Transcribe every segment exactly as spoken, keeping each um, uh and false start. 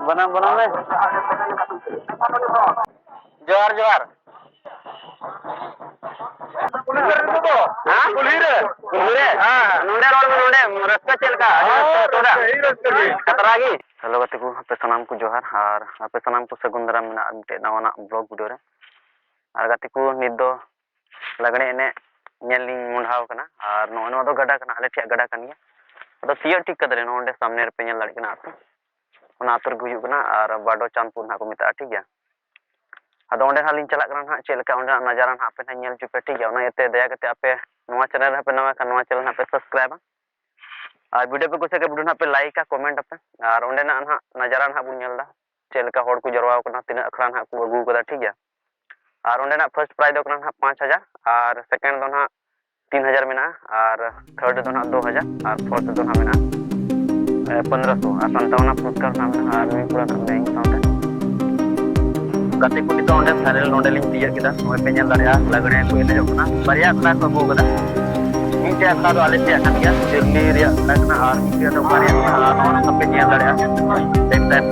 ᱵᱟᱱᱟᱢ, ᱵᱟᱱᱟᱢ ᱢᱮ᱾ ᱡᱚᱦᱟᱨ, ᱡᱚᱦᱟᱨ᱾ ᱠᱩᱞᱦᱤ ᱨᱮ ᱱᱤᱛᱚᱜ ᱫᱚ? ᱦᱮᱸ? ᱠᱩᱞᱦᱤ ᱨᱮ᱾ ᱠᱩᱞᱦᱤ ᱨᱮ? ᱦᱮᱸ᱾ ᱱᱚᱰᱮ ᱨᱚᱲ ᱢᱮ, ᱱᱚᱰᱮ᱾ ᱨᱟᱹᱥᱠᱟᱹ ᱪᱮᱫ ᱞᱮᱠᱟ? ᱟᱹᱰᱤ ᱦᱮᱸ, ᱨᱟᱹᱥᱠᱟᱹ ᱟᱹᱭᱠᱟᱹᱣ ᱫᱟ᱾ ᱨᱟᱹᱥᱠᱟᱹ, ᱟᱹᱰᱤ ᱨᱟᱹᱥᱠᱟᱹ ᱜᱮ᱾ ᱠᱷᱟᱛᱨᱟ ᱜᱮ? ᱦᱮᱞᱳ ᱜᱟᱛᱮ ᱠᱚ, ᱟᱯᱮ ᱥᱟᱱᱟᱢ ᱠᱚ ᱡᱚᱦᱟᱨ ᱟᱨ ᱟᱯᱮ ᱥᱟᱱᱟᱢ ᱠᱚ ᱥᱟᱹᱜᱩᱱ ᱫᱟᱨᱟᱢ ᱢᱮᱱᱟᱜᱼᱟ ᱢᱤᱫᱴᱮᱡ ᱱᱟᱣᱟᱱᱟᱜ vlog video ᱨᱮ᱾ ᱟᱨ ᱜᱟᱛᱮ ᱠᱚ, ᱱᱤᱛ ᱫᱚ ᱞᱟᱜᱽᱬᱮ ᱮᱱᱮᱡ ᱧᱮᱞ ᱞᱤᱧ ᱢᱚᱦᱰᱟᱣ ᱠᱟᱱᱟ᱾ ᱟᱨ ᱱᱚᱜᱼᱚᱭ ᱱᱚᱣᱟ ᱫᱚ ᱜᱟᱰᱟ ᱠᱟᱱᱟ, ᱟᱞᱮ ᱴᱷᱮᱡ ᱜᱟᱰᱟ ᱠᱟᱱ ᱜᱮᱭᱟ᱾ ᱟᱫᱚ ᱛᱤᱭᱳᱜ ᱴᱷᱤᱠ ᱠᱟᱫᱟᱞᱮ, ᱱᱚᱜᱼᱚ ᱱᱚᱰᱮ ᱥᱟᱢᱱᱮ ᱨᱮᱯᱮ ᱧᱮᱞ ᱫᱟᱲᱮᱭᱟᱜ ᱠᱟᱱᱟ ᱟᱹᱛᱩ, ᱚᱱᱟ ᱟᱹᱛᱩ ᱨᱮᱜᱮ ᱦᱩᱭᱩᱜ ᱠᱟᱱᱟ᱾ ᱟᱨ ᱵᱟᱰᱚ ᱪᱟᱸᱫᱽᱯᱩᱨ ᱱᱟᱦᱟᱜ ᱠᱚ ᱢᱮᱛᱟᱜᱼᱟ, ᱴᱷᱤᱠ ᱜᱮᱭᱟ᱾ ᱟᱫᱚ ᱚᱸᱰᱮ ᱱᱟᱦᱟᱜ ᱞᱤᱧ ᱪᱟᱞᱟᱜ ᱠᱟᱱᱟ ᱱᱟᱦᱟᱜ, ᱪᱮᱫ ᱞᱮᱠᱟ ᱚᱸᱰᱮᱱᱟᱜ ᱱᱟᱡᱟᱨᱟ ᱱᱟᱦᱟᱜ ᱟᱯᱮ ᱱᱟᱦᱟᱜ ᱧᱮᱞ ᱦᱚᱪᱚ ᱯᱮ, ᱴᱷᱤᱠ ᱜᱮᱭᱟ᱾ ᱚᱱᱟ ᱤᱭᱟᱹᱛᱮ ᱫᱟᱭᱟ ᱠᱟᱛᱮ ᱟᱯᱮ ᱱᱚᱣᱟ channel ᱨᱮ ᱦᱟᱸᱜ ᱯᱮ ᱱᱟᱣᱟ ᱠᱷᱟᱱ, ᱱᱚᱣᱟ channel ᱦᱟᱸᱜ ᱯᱮ subscribeᱟ᱾ ᱟᱨ video ᱯᱮ ᱠᱩᱥᱤᱭᱟᱜ ᱠᱷᱟᱱ video ᱱᱟᱦᱟᱜ ᱯᱮ likeᱟ, commentᱟᱯᱮ᱾ ᱟᱨ ᱚᱸᱰᱮᱱᱟᱜ ᱱᱟᱦᱟᱜ ᱱᱟᱡᱟᱨᱟ ᱱᱟᱦᱟᱜ ᱵᱚᱱ ᱧᱮᱞ ᱮᱫᱟ, ᱪᱮᱫ ᱞᱮᱠᱟ ᱦᱚᱲ ᱠᱚ ᱡᱟᱨᱣᱟ ᱠᱟᱱᱟ, ᱛᱤᱱᱟᱹᱜ ᱟᱠᱷᱲᱟ ᱱᱟᱦᱟᱜ ᱠᱚ ᱟᱹᱜᱩ ᱠᱟᱫᱟ, ᱴᱷᱤᱠ ᱜᱮᱭᱟ᱾ ᱟᱨ ᱚᱸᱰᱮᱱᱟᱜ first prize ᱫᱚ ᱠᱟᱱᱟ ᱱᱟᱦᱟᱜ ᱯᱟᱸᱪ ᱦᱟᱡᱟᱨ, ᱟᱨ second ᱫᱚ ᱱᱟᱦᱟᱜ ᱛᱤᱱ ᱦᱟᱡᱟᱨ ᱢᱮᱱᱟᱜᱼᱟ, ᱟᱨ third ᱨᱮᱫᱚ ᱱᱟᱦᱟᱜ ᱫᱩ ᱦᱟᱡᱟᱨ, ᱟᱨ fourth ᱨᱮᱫᱚ ᱱᱟᱦᱟᱜ ᱢᱮᱱᱟᱜᱼᱟ, ᱮ, ᱯᱚᱱᱫᱽᱨᱚᱥᱚ, ᱟᱨ ᱥᱟᱱᱛᱟᱣᱱᱟ ᱯᱩᱨᱚᱥᱠᱟᱨ ᱱᱟᱦᱟᱜ ᱢᱮᱱᱟᱜᱼᱟ, ᱟᱨ ᱢᱤᱫ ᱠᱚᱲᱟ ᱱᱟᱦᱟᱜ ᱢᱮᱱᱟᱭᱟ ᱤᱧ ᱥᱟᱶᱛᱮ᱾ ᱜᱟᱛᱮ ᱠᱚ, ᱱᱤᱛᱚᱜ ᱚᱸᱰᱮ final ᱱᱚᱸᱰᱮ ᱞᱤᱧ ᱛᱤᱭᱟᱹᱜ ᱠᱮᱫᱟ᱾ ᱱᱚᱜᱼᱚᱭ ᱯᱮ ᱧᱮᱞ ᱫᱟᱲᱮᱭᱟᱜᱼᱟ, ᱞᱟᱜᱽᱬᱮ ᱠᱚ ᱮᱱᱮᱡᱚᱜ ᱠᱟᱱᱟ᱾ ᱵᱟᱨᱭᱟ ᱟᱠᱷᱲᱟ ᱠᱚ ᱟᱹᱜᱩ ᱠᱟᱫᱟ, ᱢᱤᱫᱴᱮᱡ ᱟᱠᱷᱲᱟ ᱫᱚ ᱟᱞᱮ ᱥᱮᱭᱟᱜ ᱠᱟᱱ ᱜᱮᱭᱟ, ᱡᱟᱹᱨᱱᱤ ᱨᱮᱭᱟᱜ ᱟᱠᱷᱲᱟ ᱠᱟᱱᱟ, ᱟᱨ ᱢᱤᱫᱴᱮᱡ ᱫᱚ ᱚᱠᱟ ᱨᱮᱭᱟᱜ ᱠᱟᱱᱟ, ᱟᱨ ᱱᱚᱜᱼᱚ ᱱᱚᱝᱠᱟ ᱯᱮ ᱧᱮᱞ ᱫᱟᱲᱮᱭᱟᱜᱼᱟ᱾ ᱴᱷᱤᱠ ᱴᱷᱟᱠ᱾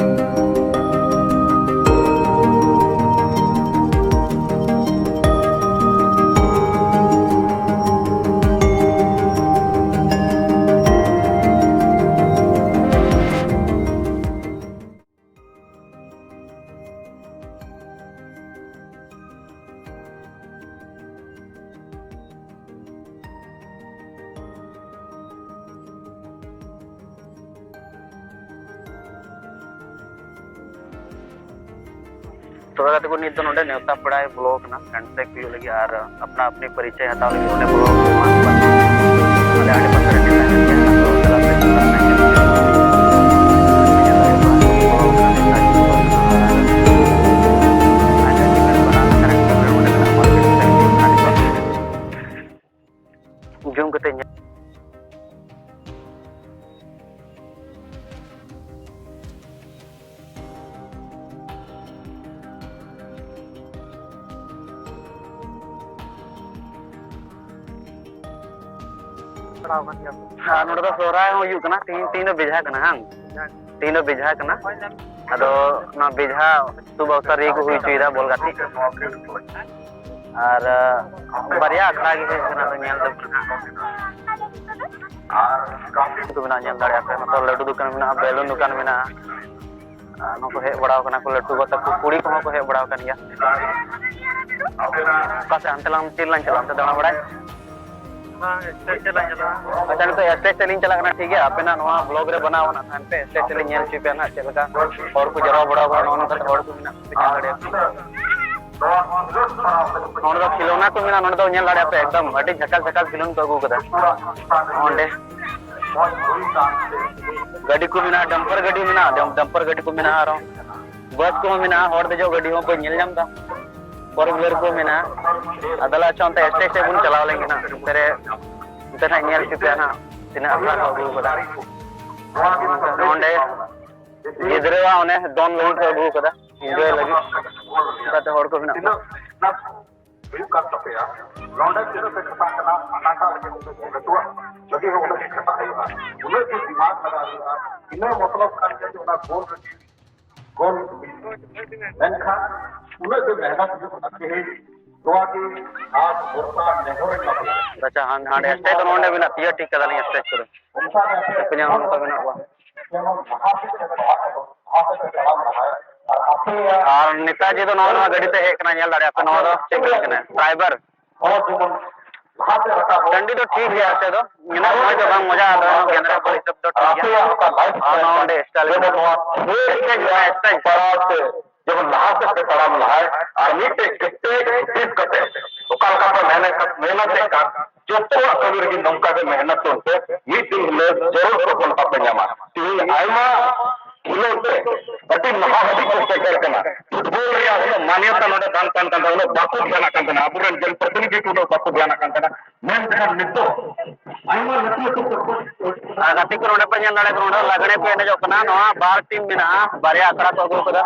ᱛᱚᱵᱮ ᱜᱟᱛᱮ ᱠᱚ, ᱱᱤᱛ ᱫᱚ ᱱᱚᱰᱮ ᱱᱮᱣᱛᱟ ᱯᱮᱲᱟᱭ ᱵᱚᱞᱚ ᱟᱠᱟᱱᱟ, handshake ᱦᱩᱭᱩᱜ ᱞᱟᱹᱜᱤᱫ ᱟᱨ ᱟᱯᱱᱟ ᱟᱯᱱᱤ ᱯᱚᱨᱤᱪᱚᱭ ᱦᱟᱛᱟᱣ ᱞᱟᱹᱜᱤᱫ ᱱᱚᱰᱮ ᱵᱚᱞᱚ ᱟᱠᱟᱱᱟ᱾ ᱟᱞᱮ ᱟᱰᱮ ᱯᱟᱥᱮ ᱨᱮ ᱢᱮᱱᱟᱜ ᱠᱚᱜᱮᱭᱟ, ᱟᱫᱚ ᱪᱟᱞᱟᱜ ᱯᱮ, ᱪᱟᱞᱟᱜ ᱯᱮ᱾ ᱡᱩᱢ ᱠᱟᱛᱮ ᱧᱮᱞ᱾ ᱯᱟᱲᱟᱣ ᱠᱟᱱ ᱜᱮᱭᱟ ᱠᱚ᱾ ᱟᱨ ᱱᱚᱰᱮ ᱫᱚ ᱥᱚᱦᱨᱟᱭ ᱦᱚᱸ ᱦᱩᱭᱩᱜ ᱠᱟᱱᱟ, ᱛᱤᱦᱤᱧ, ᱛᱤᱦᱤᱧ ᱫᱚ ᱵᱮᱡᱷᱟ ᱠᱟᱱᱟ, ᱦᱟᱝ? ᱵᱮᱡᱷᱟ ᱠᱟᱱᱟ᱾ ᱛᱮᱦᱮᱧ ᱫᱚ ᱵᱮᱡᱷᱟ ᱠᱟᱱᱟ᱾ ᱟᱫᱚ ᱱᱚᱣᱟ ᱵᱮᱡᱷᱟ ᱥᱩᱵ ᱚᱵᱥᱚᱨ ᱨᱮᱜᱮ ᱠᱚ ᱦᱩᱭ ᱦᱚᱪᱚᱭᱮᱫᱟ ᱵᱚᱞ ᱜᱟᱛᱮᱜ᱾ ᱟᱨ ᱵᱟᱨᱭᱟ ᱟᱠᱷᱲᱟ ᱜᱮ ᱦᱩᱭᱩᱜ ᱠᱟᱱᱟ, ᱟᱫᱚ ᱧᱮᱞ ᱫᱚ ᱠᱚ ᱢᱮᱱᱟᱜᱼᱟ, ᱧᱮᱞ ᱫᱟᱲᱮᱭᱟᱜᱼᱟ ᱯᱮ᱾ ᱱᱚᱛᱮ ᱞᱟᱹᱰᱩ ᱫᱚᱠᱟᱱ ᱢᱮᱱᱟᱜᱼᱟ, ᱵᱮᱞᱩᱱ ᱫᱚᱠᱟᱱ ᱢᱮᱱᱟᱜᱼᱟ᱾ ᱟᱨ ᱱᱚᱣᱟ ᱠᱚ ᱦᱮᱡ ᱵᱟᱲᱟ ᱟᱠᱟᱱᱟ ᱠᱚ, ᱞᱟᱹᱴᱩ ᱜᱚ ᱛᱟᱠᱚ ᱠᱩᱲᱤ ᱠᱚᱦᱚᱸ ᱠᱚ ᱦᱮᱡ ᱵᱟᱲᱟ ᱟᱠᱟᱱ ᱜᱮᱭᱟ᱾ ᱚᱠᱟ ᱥᱮᱫ ᱦᱟᱱᱛᱮ ᱞᱟᱝ ᱪᱮᱫ ᱞᱟᱝ ᱪᱟᱞᱟᱜᱼᱟ, ᱚᱱᱛᱮ ᱫᱟᱬᱟ ᱵᱟᱲᱟᱭ? ᱦᱮᱸ, stage ᱥᱮᱫ ᱞᱟᱝ ᱪᱟᱞᱟᱜᱼᱟ᱾ ᱟᱪᱪᱷᱟ, ᱱᱤᱛᱚᱜ stage ᱥᱮᱫ ᱞᱤᱧ ᱪᱟᱞᱟᱜ ᱠᱟᱱᱟ, ᱴᱷᱤᱠ ᱜᱮᱭᱟ? ᱟᱯᱮᱱᱟᱜ ᱱᱚᱣᱟ vlog ᱨᱮ ᱵᱮᱱᱟᱣ ᱟᱱᱟ ᱛᱟᱦᱮᱱ ᱯᱮ, stage ᱥᱮᱫ ᱞᱤᱧ ᱧᱮᱞ ᱦᱚᱪᱚ ᱯᱮᱭᱟ ᱱᱟᱦᱟᱜ ᱪᱮᱫ ᱞᱮᱠᱟ ᱦᱚᱲ ᱠᱚ ᱡᱟᱨᱣᱟ ᱵᱟᱲᱟ ᱟᱠᱟᱱᱟ, ᱱᱚᱜᱼᱚ ᱱᱚᱝᱠᱟ ᱛᱮ ᱦᱚᱲ ᱠᱚ ᱢᱮᱱᱟᱜ ᱠᱚ ᱧᱮᱞ ᱫᱟᱲᱮᱭᱟᱠᱚ᱾ ᱱᱚᱰᱮ ᱫᱚ ᱠᱷᱮᱞᱳᱱᱟ ᱠᱚ ᱢᱮᱱᱟᱜᱼᱟ, ᱱᱚᱰᱮ ᱫᱚ ᱧᱮᱞ ᱫᱟᱲᱮᱭᱟᱜ ᱯᱮ, ᱮᱠᱫᱚᱢ ᱟᱹᱰᱤ ᱡᱷᱟᱠᱟᱥ ᱡᱷᱟᱠᱟᱥ ᱵᱮᱞᱩᱱ ᱠᱚ ᱟᱹᱜᱩ ᱠᱟᱫᱟ᱾ ᱚᱸᱰᱮ ᱜᱟᱹᱰᱤ ᱠᱚ ᱢᱮᱱᱟᱜᱼᱟ, dumper ᱜᱟᱹᱰᱤ ᱢᱮᱱᱟᱜᱼᱟ, dumper ᱜᱟᱹᱰᱤ ᱠᱚ ᱢᱮᱱᱟᱜᱼᱟ, ᱟᱨᱚ ᱵᱟᱥ ᱠᱚᱦᱚᱸ ᱢᱮᱱᱟᱜᱼᱟ᱾ ᱦᱚᱲ ᱫᱮᱡᱚᱜ ᱜᱟᱹᱰᱤ ᱦᱚᱸ ᱵᱟᱹᱧ ᱧᱮᱞ ᱧᱟᱢ ᱮᱫᱟ, four wheeler ᱠᱚ ᱢᱮᱱᱟᱜᱼᱟ᱾ ᱟᱫᱚ ᱞᱮ ᱟᱪᱪᱷᱟ, ᱚᱱᱛᱮ stage ᱥᱮᱫ ᱵᱚᱱ ᱪᱟᱞᱟᱣ ᱞᱮᱱ ᱜᱮ ᱱᱟᱦᱟᱜ, ᱚᱱᱛᱮ ᱨᱮ, ᱚᱱᱛᱮ ᱱᱟᱦᱟᱜ ᱧᱮᱞ ᱦᱚᱪᱚ ᱯᱮᱭᱟ ᱱᱟᱦᱟᱜ ᱛᱤᱱᱟᱹᱜ ᱟᱠᱷᱲᱟ ᱠᱚ ᱟᱹᱜᱩ ᱠᱟᱫᱟ᱾ ᱱᱚᱰᱮ ᱜᱤᱫᱽᱨᱟᱹᱣᱟᱜ ᱚᱱᱮ ᱫᱚᱱ ᱞᱟᱹᱜᱤᱫ ᱠᱚ ᱟᱹᱜᱩ ᱠᱟᱫᱟ, enjoy ᱞᱟᱹᱜᱤᱫ, ᱚᱱᱠᱟᱛᱮ ᱦᱚᱲ ᱠᱚ ᱢᱮᱱᱟᱜ ᱠᱚᱣᱟ᱾ ᱦᱩᱭᱩᱜ ᱠᱟᱱ ᱛᱟᱯᱮᱭᱟ, ᱱᱚᱰᱮ ᱛᱤᱱᱟᱹᱜ ᱯᱮ ᱠᱷᱟᱴᱟᱜ ᱠᱟᱱᱟ, ᱚᱱᱟᱴᱟᱜ ᱞᱟᱹᱜᱤᱫ ᱩᱱᱠᱩ ᱡᱚᱛᱚᱣᱟᱜ ᱞᱟᱹᱜᱤᱫ ᱦᱚᱸ ᱩᱱᱟᱹᱜ ᱜᱮ ᱠᱷᱟᱴᱟᱜ ᱦᱩᱭᱩᱜᱼᱟ, ᱩᱱᱟᱹᱜ ᱜᱮ ᱫᱤᱢᱟᱜᱽ ᱞᱟᱜᱟᱣ ᱦᱩᱭᱩᱜᱼᱟ, ᱤᱱᱟᱹ ᱢᱚᱛᱞᱚᱵ ᱠᱟᱱ ᱜᱮᱭᱟ ᱡᱮ ᱚᱱᱟ ᱜᱳᱞ ᱨᱮᱜᱮ, ᱜᱳᱞ, ᱢᱮᱱᱠᱷᱟᱱ ᱩᱱᱟᱹᱜ ᱜᱮ ᱢᱮᱦᱱᱚᱛ ᱦᱩᱭᱩᱜ ᱠᱟᱱᱟ᱾ ᱛᱮᱦᱮᱧ ᱱᱚᱣᱟ ᱜᱮ ᱟᱥ ᱵᱷᱚᱨᱥᱟ ᱱᱮᱦᱚᱨ ᱨᱮᱱᱟᱜ ᱠᱟᱱᱟ᱾ ᱟᱪᱪᱷᱟ, ᱦᱟᱱ-, ᱦᱟᱸᱰᱮ stage ᱫᱚ ᱱᱚᱰᱮ ᱢᱮᱱᱟᱜ ᱛᱤᱭᱟᱹ ᱴᱷᱤᱠ ᱠᱟᱫᱟᱞᱤᱧ stage ᱠᱚᱨᱮ᱾ ᱚᱱᱠᱟ ᱜᱮ ᱟᱯᱮ ᱟᱯᱮ ᱧᱮᱞ ᱱᱚᱝᱠᱟ ᱢᱮᱱᱟᱜ ᱠᱚᱣᱟ᱾ ᱡᱮᱢᱚᱱ ᱞᱟᱦᱟ ᱥᱮᱫ ᱯᱮ ᱞᱟᱦᱟ ᱥᱮᱫ ᱯᱮ ᱛᱟᱲᱟᱢ ᱞᱟᱦᱟᱭᱟ᱾ ᱟᱨ ᱟᱯᱮᱭᱟᱜ ᱟᱨ ᱱᱮᱛᱟᱡᱤ ᱫᱚ ᱱᱚᱜᱼᱚ ᱱᱚᱣᱟ ᱜᱟᱹᱰᱤ ᱛᱮ ᱦᱮᱡ ᱠᱟᱱᱟ, ᱧᱮᱞ ᱫᱟᱲᱮᱭᱟᱜ ᱯᱮ, ᱱᱚᱣᱟ ᱫᱚ ᱪᱮᱫ ᱜᱟᱹᱰᱤ ᱠᱟᱱᱟ? ᱴᱨᱟᱭᱵᱟᱨ᱾ ᱦᱚᱲ ᱡᱮᱢᱚᱱ ᱞᱟᱦᱟ ᱥᱮᱫ ᱨᱟᱠᱟᱵ ᱦᱚᱲ ᱴᱟᱺᱰᱤ ᱫᱚ ᱴᱷᱤᱠ ᱜᱮᱭᱟ, ᱮᱱᱛᱮ ᱫᱚ ᱤᱱᱟᱹᱜ ᱢᱚᱡᱽ ᱫᱚ ᱵᱟᱝ ᱢᱚᱡᱟ, ᱟᱫᱚ ᱜᱮᱸᱫᱽᱨᱮᱡ ᱠᱚ ᱦᱤᱥᱟᱹᱵ ᱫᱚ ᱴᱷᱤᱠ ᱜᱮᱭᱟ᱾ ᱟᱯᱮᱭᱟᱜ ᱚᱠᱟ ᱞᱟᱭᱤᱯᱷ ᱟᱨ ᱱᱚᱣᱟ ᱚᱸᱰᱮ ᱥᱴᱟᱭᱤᱞ ᱡᱮᱢᱚᱱ ᱱᱚᱣᱟ ᱥᱴᱮᱡᱽ ᱯᱟᱲᱟᱣ ᱛᱮ ᱡᱮᱢᱚᱱ ᱞᱟᱦᱟ ᱥᱮᱫ ᱯᱮ ᱛᱟᱲᱟᱢ ᱞᱟᱦᱟᱭ, ᱟᱨ ᱢᱤᱫᱴᱮᱡ ᱠᱮᱴᱮᱡ ᱦᱩᱫᱤᱥ ᱠᱟᱛᱮ ᱚᱠᱟ ᱞᱮᱠᱟ ᱯᱮ ᱢᱮᱦᱱᱚᱛ, ᱢᱮᱦᱱᱚᱛᱮᱫ ᱠᱟᱱ, ᱡᱚᱛᱚᱣᱟᱜ ᱠᱟᱹᱢᱤ ᱨᱮᱜᱮ ᱱᱚᱝᱠᱟ ᱜᱮ ᱢᱮᱦᱱᱚᱛ ᱛᱟᱵᱚᱱ ᱯᱮ, ᱢᱤᱫ ᱫᱤᱱ ᱦᱤᱞᱳᱜ ᱡᱟᱹᱨᱩᱲ ᱥᱚᱯᱷᱚᱞᱛᱟ ᱯᱮ ᱧᱟᱢᱟ᱾ ᱛᱮᱦᱮᱧ ᱟᱭᱢᱟ ᱠᱷᱮᱞᱳᱰ ᱨᱮ ᱟᱹᱰᱤ ᱞᱟᱦᱟ ᱦᱟᱹᱵᱤᱡ ᱠᱚ ᱥᱮᱴᱮᱨ ᱠᱟᱱᱟ᱾ ᱯᱷᱩᱴᱵᱚᱞ ᱨᱮᱭᱟᱜ ᱩᱱᱟᱹᱜ ᱢᱟᱱᱭᱚᱛᱟ ᱱᱚᱰᱮ ᱵᱟᱝ ᱛᱟᱦᱮᱱ ᱠᱟᱱ ᱛᱟᱦᱮᱸ, ᱩᱱᱟᱹᱜ ᱵᱟᱠᱚ ᱫᱷᱮᱭᱟᱱᱟᱜ ᱠᱟᱱ ᱛᱟᱦᱮᱱᱟ, ᱟᱵᱚᱨᱮᱱ ᱡᱚᱱ ᱯᱨᱚᱛᱤᱱᱤᱫᱷᱤ ᱠᱚ ᱩᱱᱟᱹᱜ ᱵᱟᱠᱚ ᱫᱷᱮᱭᱟᱱᱟᱜ ᱠᱟᱱ ᱛᱟᱦᱮᱱᱟ᱾ ᱢᱮᱱᱠᱷᱟᱱ ᱱᱤᱛᱚᱜ ᱟᱭᱢᱟ ᱞᱟᱹᱴᱩ ᱞᱟᱹᱴᱩ ᱯᱷᱩᱴᱵᱚᱞ ᱟᱨ ᱜᱟᱛᱮ ᱠᱚ ᱱᱚᱰᱮ ᱯᱮ ᱧᱮᱞ ᱫᱟᱲᱮᱭᱟᱜ ᱠᱟᱱᱟ, ᱱᱚᱰᱮ ᱞᱟᱜᱽᱲᱮ ᱠᱚ ᱮᱱᱮᱡᱚᱜ ᱠᱟᱱᱟ᱾ ᱱᱚᱣᱟ ᱵᱟᱨ ᱴᱤᱢ ᱢᱮᱱᱟᱜᱼᱟ, ᱵᱟᱨᱭᱟ ᱟᱠᱷᱲᱟ ᱠᱚ ᱟᱹᱜᱩ ᱟᱠᱟᱫᱟ᱾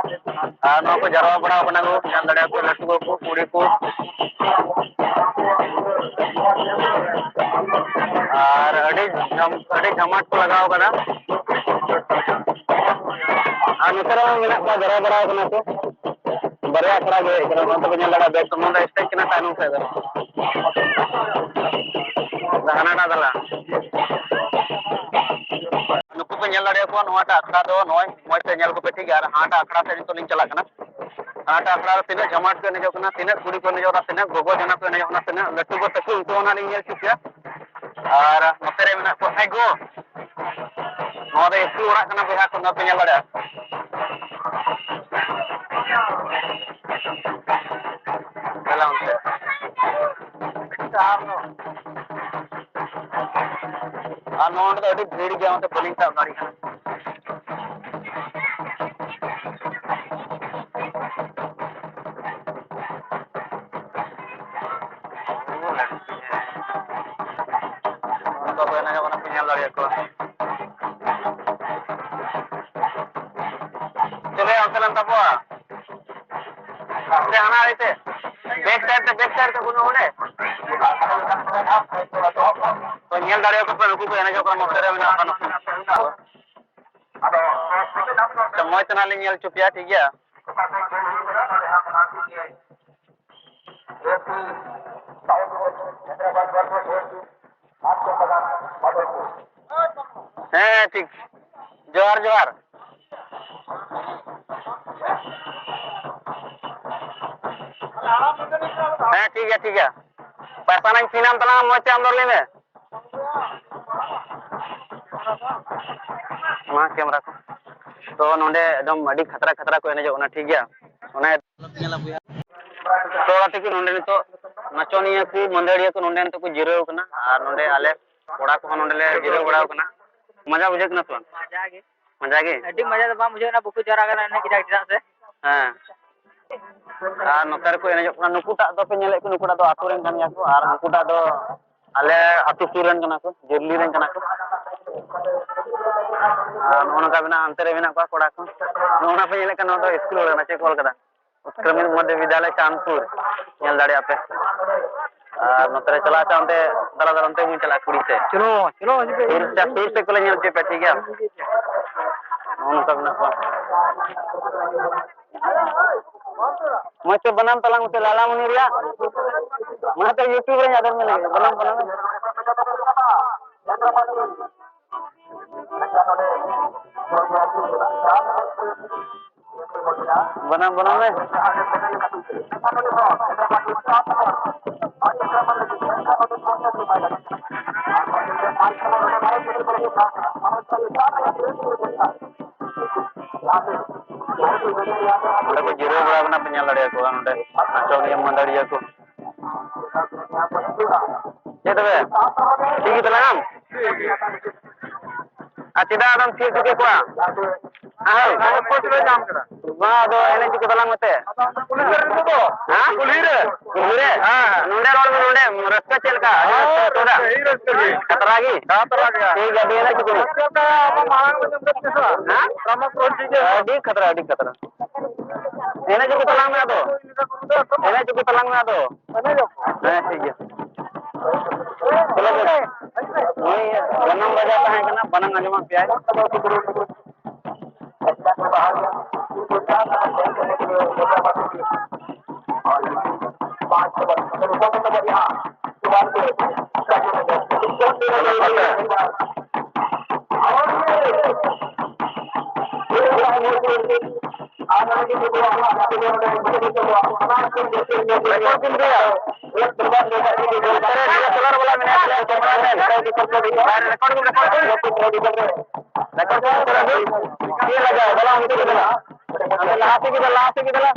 ᱟᱨ ᱱᱚᱣᱟ ᱠᱚ ᱡᱟᱨᱣᱟ ᱵᱟᱲᱟ ᱟᱠᱟᱱᱟ ᱠᱚ, ᱧᱮᱞ ᱫᱟᱲᱮᱭᱟᱜ ᱠᱚ ᱞᱟᱹᱴᱩ ᱠᱚ, ᱠᱩᱲᱤ ᱠᱚ᱾ ᱟᱨ ᱟᱹᱰᱤ ᱡᱷᱟᱢ-, ᱟᱹᱰᱤ ᱡᱷᱟᱢᱟᱴ ᱠᱚ ᱞᱟᱜᱟᱣ ᱟᱠᱟᱫᱟ᱾ ᱱᱚᱛᱮ ᱨᱮᱦᱚᱸ ᱢᱮᱱᱟᱜ ᱠᱚᱣᱟ, ᱡᱟᱣᱨᱟ ᱵᱟᱲᱟ ᱠᱟᱱᱟ ᱠᱚ᱾ ᱵᱟᱨᱭᱟ ᱟᱠᱷᱲᱟ ᱜᱮ ᱦᱮᱡ ᱠᱟᱱᱟ, ᱱᱚᱛᱮ ᱯᱮ ᱧᱮᱞ ᱫᱟᱲᱮᱭᱟᱜᱼᱟ, ᱵᱮᱜᱽ ᱥᱟᱢᱟᱝ ᱨᱮ ᱥᱴᱮᱡᱽ ᱠᱟᱱᱟ, ᱛᱟᱭᱱᱚᱢ ᱥᱮᱫ ᱨᱮ᱾ ᱦᱟᱱᱟᱴᱟᱜ ᱫᱟᱞᱟᱱ᱾ ᱱᱩᱠᱩ ᱯᱮ ᱧᱮᱞ ᱫᱟᱲᱮᱭᱟᱠᱚᱣᱟ, ᱱᱚᱣᱟᱴᱟᱜ ᱟᱠᱷᱲᱟ ᱫᱚ ᱱᱚᱜᱼᱚᱭ ᱢᱚᱡᱽ ᱛᱮ ᱧᱮᱞ ᱠᱚᱯᱮ, ᱴᱷᱤᱠ ᱜᱮᱭᱟ᱾ ᱟᱨ ᱦᱟᱱᱟᱴᱟᱜ ᱟᱠᱷᱲᱟ ᱥᱮᱫ ᱱᱤᱛᱚᱜ ᱞᱤᱧ ᱪᱟᱞᱟᱜ ᱠᱟᱱᱟ᱾ ᱦᱟᱱᱟᱴᱟᱜ ᱟᱠᱷᱲᱟ ᱨᱮ ᱛᱤᱱᱟᱹᱜ ᱡᱚᱢᱟᱴ ᱠᱚ ᱮᱱᱮᱡᱚᱜ ᱠᱟᱱᱟ, ᱛᱤᱱᱟᱹᱜ ᱠᱩᱲᱤ ᱠᱚ ᱮᱱᱮᱡᱚᱜ ᱠᱟᱱᱟ, ᱛᱤᱱᱟᱹᱜ ᱜᱚᱜᱚ ᱡᱚᱱᱟ ᱠᱚ ᱮᱱᱮᱡᱚᱜ ᱠᱟᱱᱟ, ᱛᱤᱱᱟᱹᱜ ᱞᱟᱹᱴᱩ ᱠᱚ ᱛᱟᱠᱚ, ᱩᱱᱠᱩ ᱦᱚᱸ ᱚᱱᱟ ᱞᱤᱧ ᱧᱮᱞ ᱦᱚᱪᱚ ᱯᱮᱭᱟ᱾ ᱟᱨ ᱱᱚᱛᱮ ᱨᱮ ᱢᱮᱱᱟᱜ ᱠᱚᱣᱟ, ᱦᱮᱸ ᱜᱳ, ᱱᱚᱣᱟ ᱫᱚ ᱤᱥᱠᱩᱞ ᱚᱲᱟᱜ ᱠᱟᱱᱟ ᱵᱚᱭᱦᱟ ᱠᱚ, ᱱᱚᱣᱟ ᱯᱮ ᱧᱮᱞ ᱫᱟᱲᱮᱭᱟᱜᱼᱟ᱾ ᱪᱟᱞᱟᱣ ᱚᱱᱛᱮ᱾ ᱟᱨ ᱱᱚᱣᱟ ᱫᱚ ᱟᱹᱰᱤ ᱵᱷᱤᱲ ᱜᱮᱭᱟ, ᱚᱱᱟᱛᱮ ᱵᱟᱹᱞᱤᱧ ᱥᱟᱵ ᱫᱟᱲᱮᱭᱟᱜ ᱠᱟᱱᱟ᱾ ᱚᱱᱠᱟ ᱠᱚ ᱮᱱᱮᱡᱚᱜ ᱠᱟᱱᱟ, ᱯᱮ ᱧᱮᱞ ᱫᱟᱲᱮᱭᱟᱜ ᱠᱚᱣᱟ᱾ ᱪᱚᱞᱮ, ᱚᱱᱛᱮ ᱞᱮᱱ ᱛᱟᱠᱚᱣᱟ᱾ ᱦᱟᱱᱛᱮ ᱦᱟᱱᱟ ᱟᱲᱮ ᱛᱮ᱾ Back side ᱛᱮ, back side ᱛᱮ ᱵᱟᱹᱱᱩᱜᱼᱟ ᱚᱸᱰᱮ? ᱛᱚ, ᱧᱮᱞ ᱫᱟᱲᱮᱭᱟᱠᱚ ᱯᱮ, ᱱᱩᱠᱩ ᱠᱚ ᱮᱱᱮᱡᱚᱜ ᱠᱟᱱᱟ, ᱱᱚᱛᱮ ᱨᱮ ᱢᱮᱱᱟᱜ ᱠᱚᱣᱟ ᱱᱩᱠᱩ᱾ ᱛᱚ, ᱢᱚᱡᱽ ᱛᱮ ᱱᱟᱦᱟᱜ ᱞᱤᱧ ᱧᱮᱞ ᱦᱚᱪᱚ ᱯᱮᱭᱟ, ᱴᱷᱤᱠ ᱜᱮᱭᱟ? ᱦᱮᱸ, ᱴᱷᱤᱠ᱾ ᱡᱚᱦᱟᱨ, ᱡᱚᱦᱟᱨ᱾ ᱦᱮᱸ, ᱴᱷᱤᱠ ᱜᱮᱭᱟ, ᱴᱷᱤᱠ ᱜᱮᱭᱟ᱾ ᱯᱟᱭᱥᱟ ᱱᱟᱧ ᱯᱤᱱᱟᱢ ᱛᱟᱞᱟᱝᱟ, ᱢᱚᱡᱽ ᱛᱮ ᱟᱢ ᱫᱚ ᱞᱟᱹᱭ ᱢᱮ᱾ ᱢᱟ camera ᱠᱚ᱾ ᱛᱚ, ᱱᱚᱰᱮ ᱮᱠᱫᱚᱢ ᱟᱹᱰᱤ ᱠᱷᱟᱛᱨᱟ ᱠᱷᱟᱛᱨᱟ ᱠᱚ ᱮᱱᱮᱡᱚᱜ ᱠᱟᱱᱟ, ᱴᱷᱤᱠ ᱜᱮᱭᱟ᱾ ᱚᱱᱮ ᱛᱚ, ᱜᱟᱛᱮ ᱠᱚ, ᱱᱚᱰᱮ ᱱᱤᱛᱚᱜ ᱱᱟᱪᱚᱱᱤᱭᱟᱹ ᱠᱚ, ᱢᱟᱹᱫᱟᱹᱲᱤᱭᱟᱹ ᱠᱚ ᱱᱚᱰᱮ ᱱᱤᱛᱚᱜ ᱠᱚ ᱡᱤᱨᱟᱹᱣ ᱠᱟᱱᱟ, ᱟᱨ ᱱᱚᱰᱮ ᱟᱞᱮ ᱠᱚᱲᱟ ᱠᱚᱦᱚᱸ ᱱᱚᱰᱮ ᱞᱮ ᱡᱤᱨᱟᱹᱣ ᱵᱟᱲᱟᱣ ᱠᱟᱱᱟ᱾ ᱢᱚᱡᱟ ᱵᱩᱡᱷᱟᱹᱜ ᱠᱟᱱᱟ ᱥᱮ ᱵᱟᱝ? ᱢᱚᱡᱟ ᱜᱮ᱾ ᱢᱚᱡᱟ ᱜᱮ? ᱟᱹᱰᱤ ᱢᱚᱡᱟ ᱫᱚ ᱵᱟᱝ ᱵᱩᱡᱷᱟᱹᱜ ᱠᱟᱱᱟ, ᱵᱟᱠᱚ ᱡᱚᱲᱟ ᱠᱟᱱᱟ ᱤᱱᱟᱹᱜ ᱠᱟᱡᱟᱠ, ᱪᱮᱫᱟᱜ ᱥᱮ? ᱦᱮᱸ᱾ ᱟᱨ ᱱᱚᱛᱮ ᱨᱮᱠᱚ ᱮᱱᱮᱡᱚᱜ ᱠᱟᱱᱟ᱾ ᱱᱩᱠᱩᱴᱟᱜ ᱫᱚᱯᱮ ᱧᱮᱞᱮᱫ ᱠᱚ, ᱱᱩᱠᱩᱴᱟᱜ ᱫᱚ ᱟᱹᱛᱩ ᱨᱮᱱ ᱠᱟᱱ ᱜᱮᱭᱟ ᱠᱚ, ᱟᱨ ᱱᱩᱠᱩᱴᱟᱜ ᱫᱚ ᱟᱞᱮ ᱟᱹᱛᱩ ᱥᱩᱨ ᱨᱮᱱ ᱠᱟᱱᱟ ᱠᱚ, ᱡᱟᱹᱨᱞᱤ ᱨᱮᱱ ᱠᱟᱱᱟ ᱠᱚ᱾ ᱟᱨ ᱱᱚᱜᱼᱚ ᱱᱚᱝᱠᱟ ᱢᱮᱱᱟᱜᱼᱟ, ᱦᱟᱱᱛᱮ ᱨᱮ ᱢᱮᱱᱟᱜ ᱠᱚᱣᱟ ᱠᱚᱲᱟ ᱠᱚ᱾ ᱱᱚᱜᱼᱚ ᱱᱟ ᱯᱮ ᱧᱮᱞᱮᱫ ᱠᱟᱱᱟ, ᱱᱚᱣᱟ ᱫᱚ ᱥᱠᱩᱞ ᱠᱟᱱᱟ, ᱪᱮᱫ ᱠᱚ ᱚᱞ ᱠᱟᱫᱟ? ᱩᱛᱠᱨᱚᱢᱤᱠ ᱢᱚᱫᱽᱫᱷᱚ ᱵᱤᱫᱽᱭᱟᱞᱚᱭ ᱪᱟᱸᱫᱽᱯᱩᱨ, ᱧᱮᱞ ᱫᱟᱲᱮᱭᱟᱜᱼᱟ ᱯᱮ᱾ ᱟᱨ ᱱᱚᱛᱮ ᱨᱮ ᱪᱟᱞᱟᱜ ᱪᱟᱜ ᱚᱱᱛᱮ ᱫᱟᱞᱟ ᱫᱟᱞᱟ ᱚᱱᱛᱮ ᱵᱚᱱ ᱪᱟᱞᱟᱜᱼᱟ ᱠᱩᱲᱤ ᱥᱮᱫ᱾ ᱪᱚᱞᱚ, ᱪᱚᱞᱚ, ᱦᱤᱡᱩᱜ ᱯᱮ᱾ ᱥᱩᱨ ᱥᱮᱫ, ᱥᱩᱨ ᱥᱮᱫ ᱠᱚᱞᱮ ᱧᱮᱞ ᱦᱚᱪᱚᱭ ᱯᱮ, ᱴᱷᱤᱠ ᱜᱮᱭᱟ? ᱱᱚᱜᱼᱚ ᱱᱚᱝᱠᱟ ᱢᱮᱱᱟᱜ ᱠᱚᱣᱟ᱾ ᱢᱚᱡᱽ ᱛᱮ ᱵᱟᱱᱟᱢ ᱛᱟᱞᱟᱝ ᱢᱮᱥᱮ, ᱞᱟᱞᱟᱢᱩᱱᱤ ᱨᱮᱭᱟᱜ᱾ ᱢᱟ ᱛᱚ YouTube ᱨᱮᱧ ᱟᱫᱮᱨ ᱢᱮ ᱞᱟᱹᱜᱤᱫ, ᱵᱟᱱᱟᱢ, ᱵᱟᱱᱟᱢ ᱢᱮ᱾ ᱵᱟᱱᱟᱢ, ᱵᱟᱱᱟᱢ ᱢᱮ᱾ ᱚᱸᱰᱮ ᱠᱚ ᱡᱤᱨᱟᱹᱣ ᱵᱟᱲᱟ ᱟᱠᱟᱱᱟ ᱯᱮ, ᱧᱮᱞ ᱫᱟᱲᱮᱭᱟᱠᱚᱣᱟ ᱱᱚᱸᱰᱮ ᱱᱟᱪᱚᱱᱤᱭᱟᱹ ᱢᱟᱹᱫᱟᱹᱲᱤᱭᱟᱹ ᱠᱚ᱾ ᱪᱮᱫ ᱛᱚᱵᱮ? ᱴᱷᱤᱠ ᱜᱮ ᱛᱟᱞᱟᱝ ᱟᱢ? ᱟᱨ ᱪᱮᱫᱟᱜ ᱟᱫᱚᱢ ᱛᱷᱤᱨ ᱦᱚᱪᱚ ᱠᱮᱫ ᱠᱚᱣᱟ? ᱦᱮᱸ᱾ ᱵᱟᱝ, ᱟᱫᱚ ᱮᱱᱮᱡ ᱦᱚᱪᱚ ᱠᱚ ᱛᱟᱞᱟᱝ ᱢᱮᱥᱮ᱾ ᱦᱮᱸ? ᱠᱩᱞᱦᱤ ᱨᱮ᱾ ᱠᱩᱞᱦᱤ ᱨᱮ? ᱦᱮᱸ᱾ ᱱᱚᱸᱰᱮ ᱨᱚᱲ ᱢᱮ, ᱱᱚᱸᱰᱮ᱾ ᱨᱟᱹᱥᱠᱟᱹ ᱪᱮᱫ ᱞᱮᱠᱟ? ᱟᱹᱰᱤ ᱦᱮᱸ, ᱨᱟᱹᱥᱠᱟᱹ ᱟᱹᱭᱠᱟᱹᱣ ᱫᱟ? ᱨᱟᱹᱥᱠᱟᱹ, ᱟᱹᱰᱤ ᱨᱟᱹᱥᱠᱟᱹ ᱜᱮ᱾ ᱠᱷᱟᱛᱨᱟ ᱜᱮ? ᱠᱷᱟᱛᱨᱟ ᱜᱮ᱾ ᱴᱷᱤᱠ ᱜᱮᱭᱟ, ᱟᱫᱚ ᱮᱱᱮᱡ ᱦᱚᱪᱚ ᱠᱚ ᱢᱮ᱾ ᱪᱮᱫ ᱞᱮᱠᱟ ᱟᱢᱟᱜ ᱢᱟᱲᱟᱝ ᱨᱮ ᱧᱟᱢ ᱠᱮᱫ ᱯᱮᱥᱟ? ᱦᱮᱸ? ᱴᱟᱢᱟᱠ ᱠᱚ ᱴᱷᱤᱠ ᱜᱮᱭᱟ? ᱟᱹᱰᱤ ᱠᱷᱟᱛᱨᱟ, ᱟᱹᱰᱤ ᱠᱷᱟᱛᱨᱟ᱾ ᱮᱱᱮᱡ ᱦᱚᱪᱚ ᱠᱚ ᱛᱟᱞᱟᱝ ᱢᱮ ᱟᱫᱚ᱾ ᱮᱱᱮᱡ ᱦᱚᱪᱚ ᱠᱚ ᱛᱟᱞᱟᱝ ᱢᱮ ᱟᱫᱚ᱾ ᱦᱮᱸ, ᱴᱷᱤᱠ ᱜᱮᱭᱟ᱾ ᱪᱚᱞᱚ, ᱪᱚᱞᱚ᱾ ᱱᱩᱭ ᱵᱟᱱᱟᱢ ᱵᱟᱡᱟᱣ ᱛᱟᱦᱮᱸ ᱠᱟᱱᱟ, ᱵᱟᱱᱟᱢ ᱟᱸᱡᱚᱢᱟᱜ ᱯᱮᱭᱟᱭ᱾ ᱨᱮᱠᱚᱨᱰ ᱵᱤᱱ ᱤᱫᱤᱭᱟ᱾ ᱱᱚᱛᱮ ᱨᱮ ᱰᱤ ᱮᱥ ᱮᱞ ᱟᱨ ᱵᱟᱞᱟ ᱢᱮᱱᱟᱭᱟ, ᱛᱟᱦᱞᱮ ᱠᱮᱢᱮᱨᱟ ᱢᱮᱱ᱾ ᱨᱮᱠᱚᱨᱰ ᱵᱤᱱ, ᱨᱮᱠᱚᱨᱰ ᱵᱤᱱ᱾ ᱨᱮᱠᱚᱨᱰ ᱵᱤᱱ, ᱨᱮᱠᱚᱨᱰ ᱵᱤᱱ᱾ ᱪᱮᱫ ᱞᱟᱜᱟᱣ? ᱵᱟᱞᱟ ᱚᱱᱛᱮ ᱜᱮ ᱪᱟᱞᱟᱜ᱾ ᱦᱟᱱᱛᱮ ᱞᱟᱦᱟ ᱥᱮᱫ ᱜᱮ ᱫᱮᱞᱟ, ᱞᱟᱦᱟ ᱥᱮᱫ ᱜᱮ ᱫᱮᱞᱟ᱾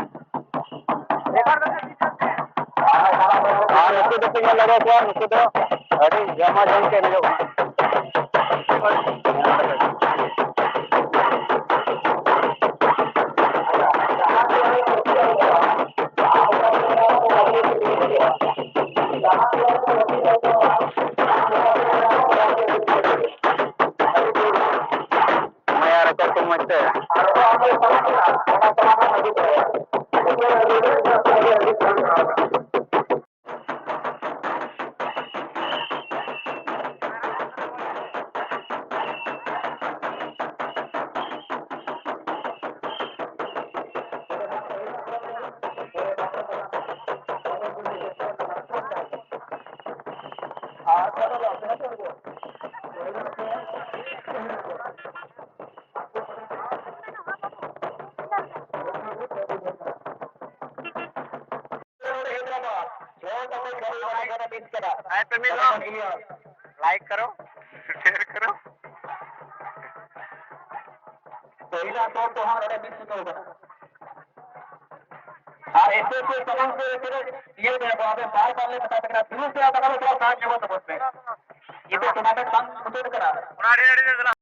ᱟᱨ ᱱᱩᱠᱩ ᱫᱚᱯᱮ ᱧᱮᱞ ᱫᱟᱲᱮᱭᱟᱠᱚᱣᱟ, ᱱᱩᱠᱩ ᱫᱚ ᱟᱹᱰᱤ ᱡᱚᱢᱟ ᱡᱚᱢ ᱠᱚ ᱮᱱᱮᱡᱚᱜ ᱠᱟᱱᱟ᱾ ᱢᱟᱭᱟ ᱨᱟᱠᱟᱵ ᱠᱚ ᱢᱚᱡᱽ ᱛᱮ᱾ ᱦᱮᱸ, ᱯᱮ ᱢᱤᱫ ᱫᱷᱟᱣ᱾ ᱞᱟᱭᱤᱠ ᱠᱟᱨᱚ, ᱥᱮᱭᱟᱨ ᱠᱟᱨᱚ᱾ ᱯᱟᱹᱦᱤᱞᱟᱜ ᱫᱚᱞ ᱫᱚ ᱦᱟᱸᱜ ᱱᱚᱰᱮ ᱢᱤᱫ ᱥᱩᱛᱟᱹᱢ ᱠᱟᱱᱟ᱾ ᱟᱨ ᱮᱥᱮ ᱮᱥᱮ ᱥᱟᱢᱟᱝ ᱥᱮᱫ ᱨᱮ ᱛᱤᱱᱟᱹᱜ ᱤᱭᱟᱹ ᱢᱮᱱᱟᱜ ᱠᱚᱣᱟ, ᱟᱯᱮ ᱵᱟᱨ ᱵᱟᱨ ᱞᱮ ᱢᱮᱛᱟ ᱯᱮ ᱠᱟᱱᱟ, ᱫᱩᱲᱩᱵ ᱯᱮ ᱟᱨ ᱛᱟᱦᱚᱞᱮ ᱛᱷᱚᱲᱟ ᱥᱟᱦᱟ ᱧᱚᱜᱚᱜ ᱛᱟᱵᱚᱱ ᱯᱮ᱾ ᱱᱤᱛᱚᱜ ᱴᱩᱨᱱᱟᱢᱮᱱᱴ ᱵᱟᱝ ᱢᱩᱪᱟᱹᱫ ᱠᱟᱱᱟ᱾ ᱚᱱᱟ ᱟᱹᱰᱤ ᱟᱹᱰᱤ